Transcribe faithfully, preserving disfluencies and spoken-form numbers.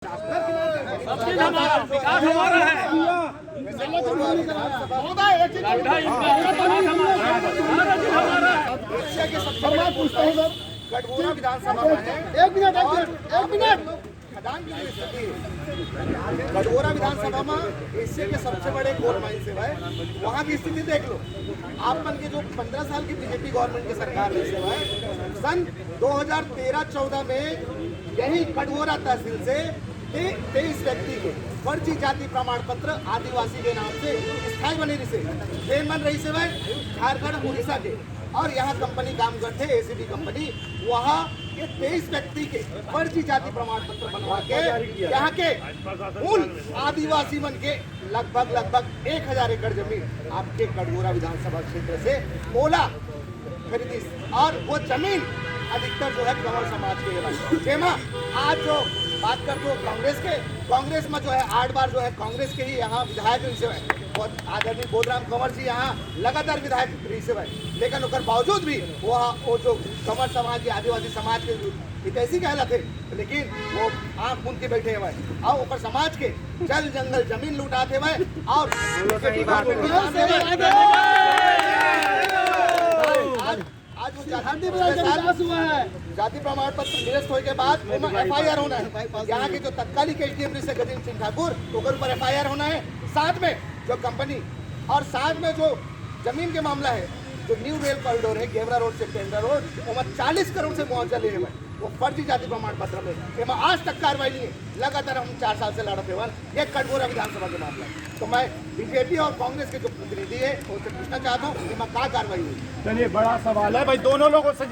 सब चीज हमारा, विकास हमारा है। गड्ढा इनका, विकास हमारा है। हमारा चीज हमारा है। एशिया के सबसे बड़े पूछता हूँ सर, कटघोरा विधानसभा में है। एक मिनट, एक मिनट, एक मिनट। खदान की जो स्थिति है, कटघोरा विधानसभा में एशिया के सबसे बड़े कोल माइन से है, वहाँ की स्थिति देख लो। आप मन के जो पन्द्रह साल की बीजेपी गवर्नमेंट की सरकार रही से है, सन दो हज़ार तेरह चौदह में यही कटघोरा तहसील से ते-, तेईस व्यक्ति के फर्जी जाति प्रमाण पत्र आदिवासी के नाम से स्थायी बने रही से, जेन मन रही से भाई झारखंड, उड़ीसा के, और यहाँ कंपनी काम करते, एसीबी कंपनी, वहाँ के तेईस व्यक्ति के फर्जी जाति प्रमाण पत्र बनवा के यहाँ के मूल आदिवासी मन के लगभग, लगभग एक हज़ार एकड़ जमीन आपके कटघोरा विधानसभा क्षेत्र से ओला खरीदिस, और वो जमीन अधिकतर जो है कंवर समाज के हे भाई। जेमा आज जो बात करते हो कांग्रेस के, कांग्रेस में जो है आठ बार जो है कांग्रेस के ही यहाँ विधायक रही से भाई, और आदरणीय बोधराम कंवर जी यहाँ लगातार विधायक रही से भाई, लेकिन ओकर बावजूद भी वो, वो जो कंवर समाज या आदिवासी समाज के हितैषी कहलाथे, लेकिन वो आंख मूंद के बैठे हवय, अउ ओकर समाज के जल जंगल जमीन लुटाथे हवय, अउ सही बात है। आज, आज वो जाति, जाति प्रमाण पत्र निरस्त होए के बाद ओमा एफआईआर होना है। यहाँ के जो तत्कालिक एसडीएम से गजेंद्र सिंह ठाकुर, ओकर ऊपर एफआईआर होना है। साथ में जो कंपनी और साथ में जो जमीन के मामला है, जो न्यू रेल कॉरिडोर है गेवरा रोड से पेंड्रा रोड, ओमा चालीस करोड़ से मुआवजा ले हवय, वो फर्जी जाति प्रमाण पत्र में, एमा आज तक कार्रवाई नहीं है। लगातार हम चार साल से लड़त हवन ये कटघोरा विधानसभा के मामला है। तो मैं बीजेपी और कांग्रेस के जो प्रतिनिधि है, उनसे पूछना चाहता हूँ कि एमा का कार्रवाई हुई? चलिए, बड़ा सवाल है भाई, दोनों लोगों से